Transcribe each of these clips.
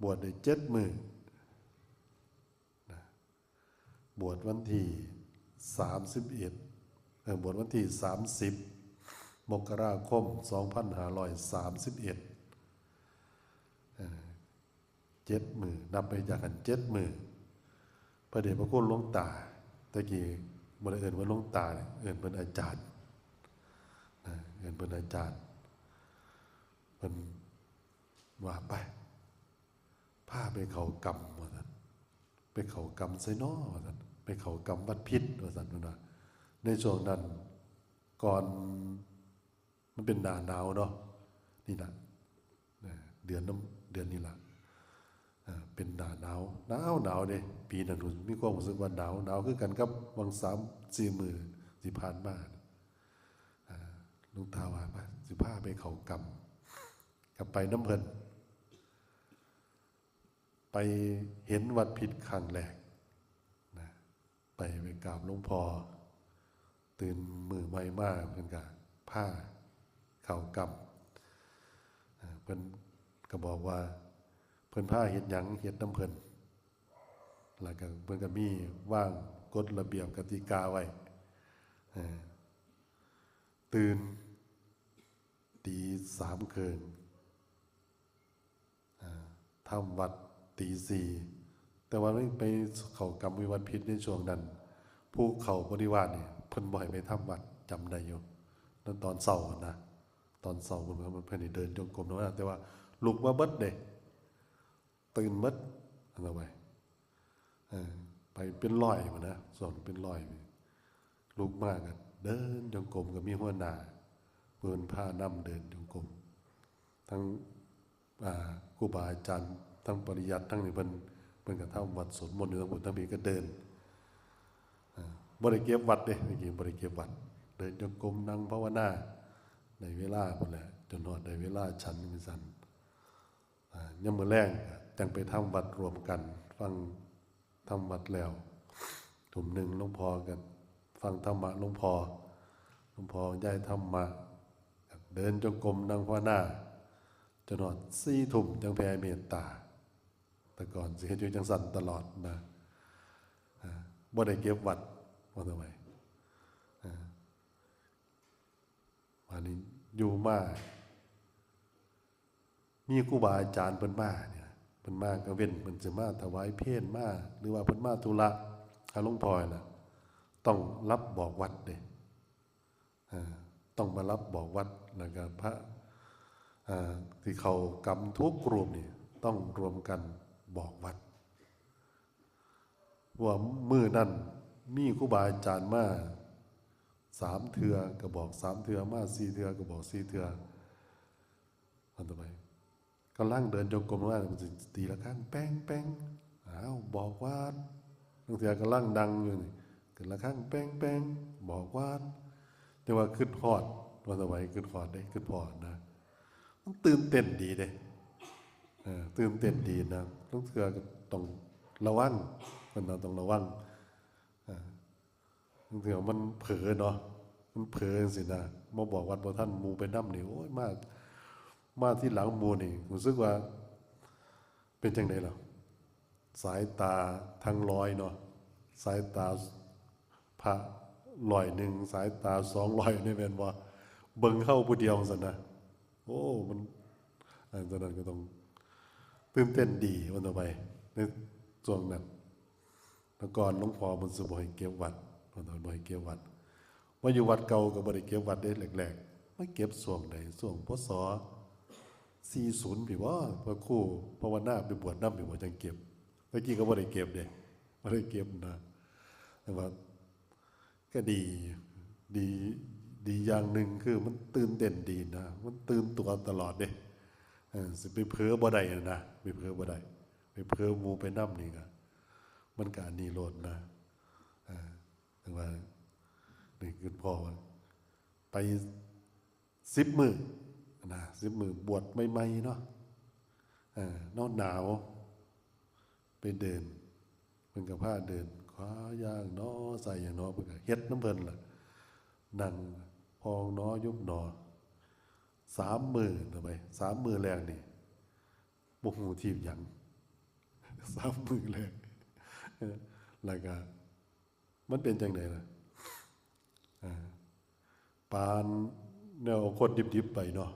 ບວດໄດ້ເຈັດມື້ນະ ບວດວັນທີສາມສິບເອັດ ເອີ ບວດວັນທີສາມສິບ ມົກກະລາຄົມ ສອງພັນຫ້າຮ້ອຍສາມສິບເອັດ ເອີ ເຈັດມື້ ນັບໄປຈາກຫັ້ນເຈັດມື້ ພະເດດພະຄຸນຫຼວງຕາ ແຕ່ກີ້ບໍ່ໄດ້ເອີ້ນວ່າຫຼວງຕາ ເອີ້ນເພິ່ນອາຈານນະ ເອີ້ນເພິ່ນອາຈານ ເພິ່ນວ່າ ໄປ ພາໄປເຂົ້າກຳ ວ່າຊັ້ນ ໄປເຂົ້າກຳໃສນໍ ວ່າຊັ້ນ ໄປເຂົ້າກຳວັດຜິດ ວ່າຊັ້ນ ເພິ່ນວ່າ ໃນຊ່ວງນັ້ນ ກ່ອນ ມັນເປັນໜ້າໜາວເນາະ ນີ້ລະ ເດືອນນຳ ເດືອນນີ້ລະ ເປັນໜ້າໜາວ ໜາວ ໜາວເດ້ ປີນັ້ນມີຄວາມຮູ້ສຶກວ່າໜາວ ໜາວຄືກັນກັບຫວ່າງສາມສີ່ມື້ທີ່ຜ່ານມາ ອາ ຫຼວງຕາວ່າ ໄປ ຊິພາໄປເຂົ້າກຳ ກໍໄປນຳເພິ່ນ ໄປເຫັນວັດຜິດຄັ້ງແລກນະ ໄປ ໄປກາບຫຼວງພໍ່ ຕື່ນມື້ໃໝ່ມາ ເພິ່ນກໍພາເຂົ້າກຳ ເພິ່ນກໍບອກວ່າ ເພິ່ນພາເຮັດຫຍັງ ເຮັດນຳເພິ່ນ ແລ້ວກໍເພິ່ນກໍມີວາງກົດລະບຽບກະຕິກາໄວ້ ຕື່ນຕີສາມເຄິ່ງ ທຳວັດຕີສີ່ ແຕ່ວ່າໄປເຂົ້າກຳວິວັດຜິດໃນຊ່ວງນັ້ນ ຜູ້ເຂົ້າບໍລິວານນີ້ ເພິ່ນບໍ່ໃຫ້ໄປທຳວັດ ຈຳໄດ້ຢູ່ ຕອນເຊົ້ານະ ຕອນເຊົ້າເພິ່ນ ເພິ່ນໃຫ້ເດີນຈົງກົມນຳ ແຕ່ວ່າລຸກມາເບິດເດ້ ຕື່ນເບິດ ອັນນັ້ນໄວ້ ເອີ ໄປເປັນຮ້ອຍພຸ້ນນະ ຊ່ວງເປັນຮ້ອຍ ລຸກມາກໍເດີນຈົງກົມ ກໍມີຫົວໜ້າເພິ່ນພານຳເດີນຈົງກົມ ທັງ ອ່າ ຄູບາອາຈານ ທັງປະລິຍັດ ທັງນີ້ ເພິ່ນ ເພິ່ນກໍທຳວັດສວດມົນຢູ່ທາງພຸ້ນ ທາງພີ້ກໍເດີນ ເອີ ບໍ່ໄດ້ເກັບວັດເດ້ ແຕ່ກີ້ບໍ່ໄດ້ເກັບວັດ ເດີນຈົງກົມ ນັ່ງພາວະນາ ໄດ້ເວລາພຸ້ນແຫຼະ ຈົນຮອດໄດ້ເວລາສັນ ຈັ່ງຊັ້ນ ອາ ຍາມມື້ແລງຈັ່ງໄປທຳວັດຮ່ວມກັນ ຟັງທຳວັດແລ້ວ ທຸ່ມໜຶ່ງ ຫຼວງພໍ່ກໍຟັງທຳມະ ຫຼວງພໍ່ ຫຼວງພໍ່ບັນຍາຍທຳມະ ເດີນຈົງກົມ ນັ່ງພາວະນາ ຈົນຮອດສີ່ທຸ່ມ ຈັ່ງແຜ່ເມດຕາ ແຕ່ກ່ອນຊິເຮັດຢູ່ຈັ່ງຊັ້ນຕະຫຼອດນະ ອາ ບໍ່ໄດ້ເກັບວັດ ວ່າຊັ້ນໄວ້ ອາ ບາດນີ້ຢູ່ມາ ມີຄູບາອາຈານເພິ່ນມານີ້ ເພິ່ນມາກາງເວັນ ເພິ່ນຊິມາຖວາຍເພນ ມາ ຫຼືວ່າເພິ່ນມາທຸລະຫາຫຼວງພໍ່ນີ້ລະ ຕ້ອງຮັບບອກວັດເດ້ ເອີ ຕ້ອງມາຮັບບອກວັດ ແລ້ວກະພະ ເອີ ທີ່ເຂົ້າກຳທຸກຮູບນີ້ ຕ້ອງຮ່ວມກັນບອກວັດ ເພາະວ່າມື້ນັ້ນມີຄູບາອາຈານມາສາມເທື່ອກໍບອກສາມເທື່ອ ມາສີ່ເທື່ອກໍບອກສີ່ເທື່ອ ອັນຕໍ່ໄປ ກຳລັງເດີນຈົງກົມມາ ມັນຊິຕີລະຄັງແປ້ງໆ ອ້າວ ບອກວັດ ບາງເທື່ອກຳລັງນັ່ງຢູ່ນີ້ ກະລະຄັງແປ້ງໆ ບອກວັດ ແຕ່ວ່າຄິດຮອດ ວ່າສະໄຫວຄິດຮອດເດ້ ຄິດພໍ້ນະ ມັນຕື່ນເຕັ້ນດີເດ້ ເອີ ຕື່ນເຕັ້ນດີນະ ລາງເທື່ອກໍຕ້ອງລະວັງ ເພິ່ນວ່າຕ້ອງລະວັງ ເອີ ລາງເທື່ອມັນເຜີເນາະ ມັນເຜີຈັ່ງຊີ້ນະ ມາບອກວັດບໍ່ທັນ ໝູ່ໄປນຳນີ້ ໂອ້ຍ ມາ ມາທີຫຼັງໝູ່ນີ້ ຮູ້ສຶກວ່າເປັນຈັ່ງໃດລະ ສາຍຕາທັງຮ້ອຍເນາະ ສາຍຕາພະຮ້ອຍໜຶ່ງ ສາຍຕາສອງຮ້ອຍນີ້ແມ່ນບໍ່ ເບິ່ງເຮົາຜູ້ດຽວຊັ້ນນະ ໂອ້ ມັນ ອັນຕອນນັ້ນກໍຕ້ອງຕື່ນເຕັ້ນດີ ວ່າຕໍ່ໄປ ໃນຊ່ວງນັ້ນ ແຕ່ກ່ອນຫຼວງພໍ່ເພິ່ນຊິບໍ່ໃຫ້ເກັບວັດ ເພິ່ນບໍ່ໃຫ້ເກັບວັດ ມາຢູ່ວັດເກົ່າກໍບໍ່ໄດ້ເກັບວັດເດ້ ແລກໆ ມາເກັບຊ່ວງໃດ ຊ່ວງ ພ.ສ. ສີ່ສິບ ພີ້ບໍ ພະຄູພາວະນາໄປບວດນຳພີ້ບໍ ຈັ່ງເກັບ ແຕ່ກີ້ກໍບໍ່ໄດ້ເກັບເດ້ ບໍ່ໄດ້ເກັບນະ ແຕ່ວ່າ ກໍດີ ດີ ດີຢ່າງໜຶ່ງຄືມັນຕື່ນເຕັ້ນດີນະ ມັນຕື່ນຕົວຕະຫຼອດເດ້ ເອີ ຊິໄປເຜີບໍ່ໄດ້ນະ ໄປເຜີບໍ່ໄດ້ ໄປເຜີໝູ່ໄປນຳນີ້ກໍ ມັນກໍອັນນີ້ໂລດນະ ເອີ ແຕ່ວ່າ ນີ້ຄືພໍ່ວ່າ ໄປ ສິບມື້ນະ ສິບມື້ບວດໃໝ່ໆເນາະ ເອີ ເນາະໜາວ ໄປເດີນ ເພິ່ນກໍພາເດີນ ຂວາຢ່າງໜໍ ຊ້າຍຢ່າງໜໍ ເພິ່ນກໍເຮັດນຳເພິ່ນລະ ນັ່ງພອງໜໍ ຍຸບໜໍ ສາມມື້ຕໍ່ໄປ ສາມມື້ແລກນີ້ ບໍ່ຮູ້ທີບຫຍັງ ສາມມື້ແລກ ເອີ ແລ້ວກໍມັນເປັນຈັ່ງໃດລະ? ອ່າ ປານແນວຄົນດິບໆໄປເນາະ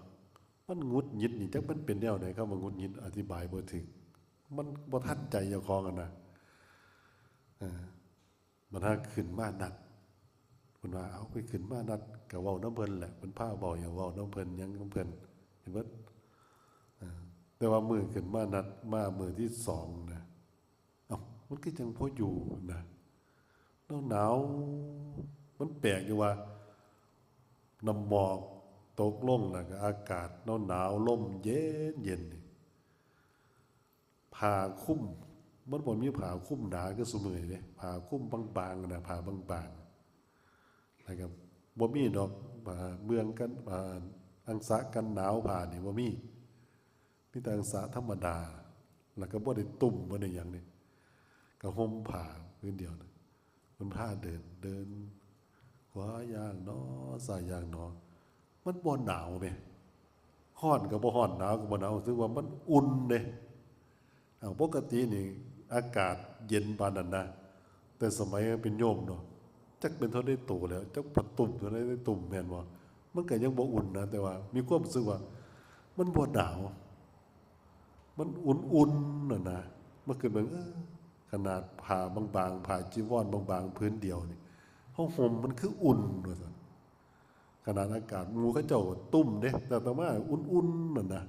ມັນຫງຸດຫງິດນີ້ ຈັກມັນເປັນແນວໃດ ຄຳວ່າຫງຸດຫງິດອະທິບາຍບໍ່ຖືກ ມັນບໍ່ທັນໃຈເຈົ້າຂອງຫັ້ນນະ ເອີ ບັດຫາຂຶ້ນມານັດ ເພິ່ນວ່າ ເອົາ ໄປຂຶ້ນມານັດ ກໍເວົ້ານຳເພິ່ນແຫຼະ ເພິ່ນພາເວົ້າ ຫຍັງເວົ້ານຳເພິ່ນ ຫຍັງນຳເພິ່ນ ເຫັນເບິດ ເອີ ແຕ່ວ່າມື້ຂຶ້ນມານັດ ມາມື້ທີສອງນະ ເອົ້າ ມັນຄືຈັ່ງພໍຢູ່ນະ ໜາວໆ ມັນແປກຢູ່ວ່າ ນ້ຳໝອກຕົກລົງ ແລ້ວກໍອາກາດໜາວໆ ລົມເຢັນໆ ນີ້ ຜ້າຄຸມ ມັນບໍ່ມີຜ້າຄຸມໜາຄືຊຸມື້ນີ້ເດ້ ຜ້າຄຸມບາງໆນະ ຜ້າບາງໆ ແລ້ວກໍບໍ່ມີດອກ ຜ້າເບື້ອງກັນ ຜ້າອັງສະກັນໜາວ ຜ້ານີ້ບໍ່ມີ ມີແຕ່ອັງສະທຳມະດາ ແລ້ວກໍບໍ່ໄດ້ຕຸ້ມ ບໍ່ໄດ້ຫຍັງນີ້ ກໍຫົ່ມຜ້າພື້ນດຽວນະ ມັນພາເດີນ ເດີນຂວາຢ່າງໜໍ ຊ້າຍຢ່າງໜໍ ມັນບໍ່ໜາວເດ້ ຮ້ອນກໍບໍ່ຮ້ອນ ໜາວກໍບໍ່ໜາວ ຮູ້ສຶກວ່າມັນອຸ່ນເດ້. ເອົາ ປົກກະຕິນີ້ອາກາດເຢັນປານນັ້ນນະ ແຕ່ສະໄໝເປັນໂຍມເນາະ ຈັກເປັນເທົ່າໃດໂຕແລ້ວ ຈັກຜ້າຕຸ້ມເທົ່າໃດຕຸ້ມແມ່ນບໍ່ ມັນກໍຍັງບໍ່ອຸ່ນນະ ແຕ່ວ່າມີຄວາມຮູ້ສຶກວ່າມັນບໍ່ໜາວ ມັນອຸ່ນໆ ນັ້ນນະ ມາຄິດເບິ່ງ ເອີ ຂະໜາດຜ້າບາງໆ ຜ້າຈີວອນບາງໆ ຜືນດຽວນີ້ ເຮົາຫົ່ມມັນຄືອຸ່ນວ່າຊັ້ນ ຂະໜາດອາກາດ ໝູ່ເຂົາເຈົ້າຕຸ້ມເດ້ ແຕ່ອາດຕະມາອຸ່ນໆ ນັ້ນນະ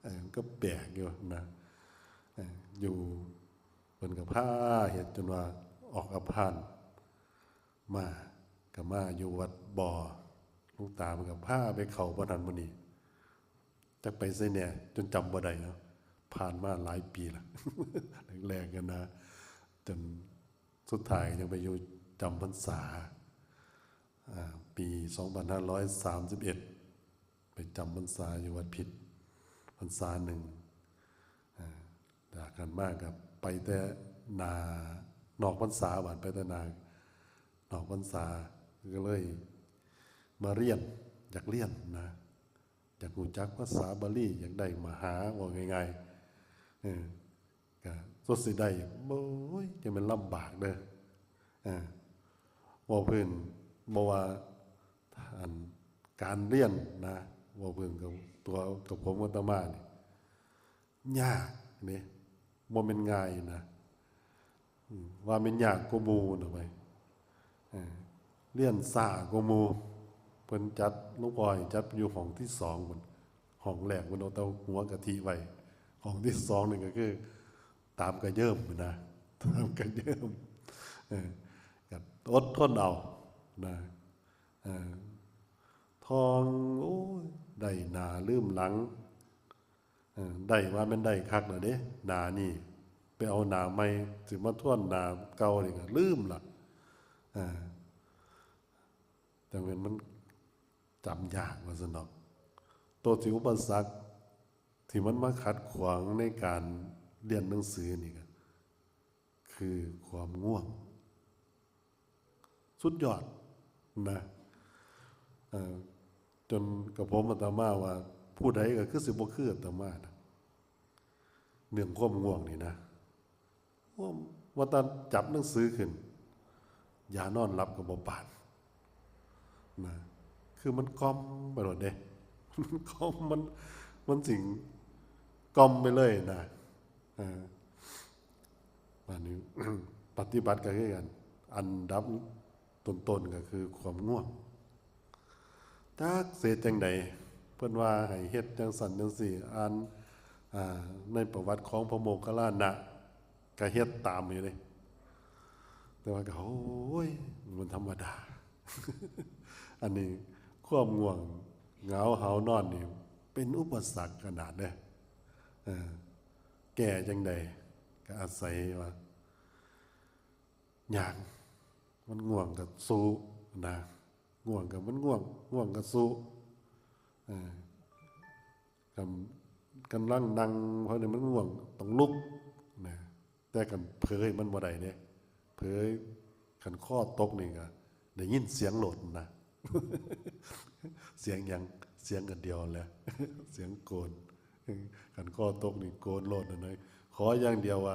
ເອີ ມັນກໍແປກຢູ່ນະ ເອີ ຢູ່ ເພິ່ນກໍພາເຮັດຈົນວ່າອອກອາພານມາ ກໍມາຢູ່ວັດບໍ່ ຫຼວງຕາເພິ່ນກໍພາໄປເຂົ້າບ່ອນນັ້ນບ່ອນນີ້ ຈັກໄປໃສແດ່ ຈົນຈຳບໍ່ໄດ້ເນາະ ຜ່ານມາຫຼາຍປີລະ ແລກໆ ຫັ້ນນະ ຈົນສຸດທ້າຍຍັງໄປຢູ່ຈຳພັນສາ ອ່າ ປີສອງພັນຫ້າຮ້ອຍສາມສິບເອັດ ໄປຈຳພັນສາຢູ່ວັດພິດພັນສາໜຶ່ງ ອ່າ ຈາກນັ້ນມາກໍໄປແຕ່ໜ້ານອກພັນສາ ບາດໄປແຕ່ໜ້ານອກພັນສາ ກໍເລີຍມາຮຽນ ຢາກຮຽນນະ ຢາກຮູ້ຈັກພາສາບາລີ ຢາກໄດ້ມະຫາ ເວົ້າງ່າຍໆ ເອີ ກໍສຸດຊິໄດ້ ໂອ້ຍ ຈະແມ່ນລຳບາກເດີ ເອີ ເວົ້າພື້ນ ບໍ່ວ່າ ອັນ ການຮຽນນະ ເວົ້າພື້ນກັບຕົວ ກັບຜົມ ອາດຕະມານີ້ ຍາກເດ້ ບໍ່ແມ່ນງ່າຍນະ ອືມ ວ່າແມ່ນຍາກກວ່າໝູ່ນະໄປ ເອີ ຮຽນຊ້າກວ່າໝູ່ ເພິ່ນຈັດ ຫຼວງພໍ່ໃຫ້ຈັດຢູ່ຫ້ອງທີສອງພຸ້ນ ຫ້ອງແລກເພິ່ນເອົາແຕ່ຫົວກະທິໄວ້ ຫ້ອງທີສອງນີ້ກໍຄືຕາມກະເຢິມນະ ຕາມກະເຢິມ ເອີ ກໍອົດທົນເອົານະ ເອີ ທ່ອງ ໂອ້ຍ ໄດ້ໜ້າລືມຫຼັງ ເອີ ໄດ້ວ່າແມ່ນໄດ້ຄັກແລ້ວເດ້ ໜ້ານີ້ ໄປເອົາໜ້າໃໝ່ ຊິມາທວນໜ້າເກົ່ານີ້ກໍລືມລະ ເອີ ຈັ່ງແມ່ນມັນຈຳຍາກວ່າຊັ້ນດອກ ໂຕທີ່ອຸປະສັກທີ່ມັນມາຂັດຂວາງໃນການຮຽນໜັງສືນີ້ກໍຄືຄວາມງ່ວງ ສຸດຍອດນະ ເອີ ຈົນກະຜົມອາດຕະມາວ່າ ຜູ້ໃດກໍຄືຊິບໍ່ຄືອາດຕະມານະ ເລື່ອງຄວາມງ່ວງນີ້ນະ ວ່າແຕ່ຈັບໜັງສືຂຶ້ນ ຢານອນຫຼັບກໍບໍ່ປານນະ ຄືມັນກ່ອມໄປໂລດເດ້ ມັນກ່ອມ ມັນ ມັນຊິງກ່ອມໄປເລີຍນະ ເອີ ບາດນີ້ ປະຕິບັດກໍຄືກັນ ອັນດັບຕົ້ນໆກໍຄືຄວາມງ່ວງ ຈັກເສຍຈັ່ງໃດ ເພິ່ນວ່າໃຫ້ເຮັດຈັ່ງຊັ້ນຈັ່ງຊີ້ ອ່ານ ອ່າ ໃນປະຫວັດຂອງພະໂມກຄັນລານະ ກໍເຮັດຕາມຢູ່ເດ້ ແຕ່ວ່າກໍ ໂອ້ຍ ມັນທຳມະດາ ອັນນີ້ຄວາມງ່ວງເຫງົາຫາວນອນນີ້ ເປັນອຸປະສັກຂະໜາດເດ້ ເອີ ແກ້ຈັ່ງໃດ ກໍອາໄສວ່າ ຍ່າງ ມັນງ່ວງກໍສູ້ນະ ງ່ວງກໍມັນງ່ວງ ງ່ວງກໍສູ້ ເອີ ກຳ ກຳລັງນັ່ງ ເພາະນີ້ມັນງ່ວງ ຕ້ອງລຸກນະ ແຕ່ຄັນເຜີຍມັນບໍ່ໄດ້ເດ້ ເຜີຍ ຄັນຄໍຕົກນີ້ກໍໄດ້ຍິນສຽງໂລດນະ ສຽງຫຍັງ ສຽງອັນດຽວແຫຼະ ສຽງໂກນ ຄັນຄໍຕົກນີ້ໂກນໂລດນະ ຂໍຢ່າງດຽວວ່າ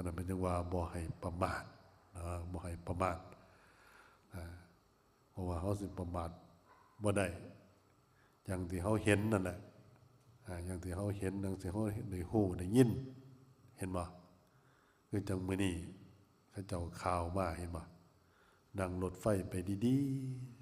ນັ້ນເພິ່ນຈຶ່ງວ່າບໍ່ໃຫ້ປະໝາດເນາະ ບໍ່ໃຫ້ປະໝາດ ເພາະວ່າເຮົາຊິປະໝາດບໍ່ໄດ້ ຢ່າງທີ່ເຮົາເຫັນນັ້ນແຫຼະ ຢ່າງທີ່ເຮົາເຫັນ ຢ່າງທີ່ເຮົາໄດ້ຮູ້ໄດ້ຍິນ ເຫັນບໍ່? ຄືຈັ່ງມື້ນີ້ເຂົາເຈົ້າຂ່າວມາ ເຫັນບໍ່? ນັ່ງລົດໄຟໄປດີໆ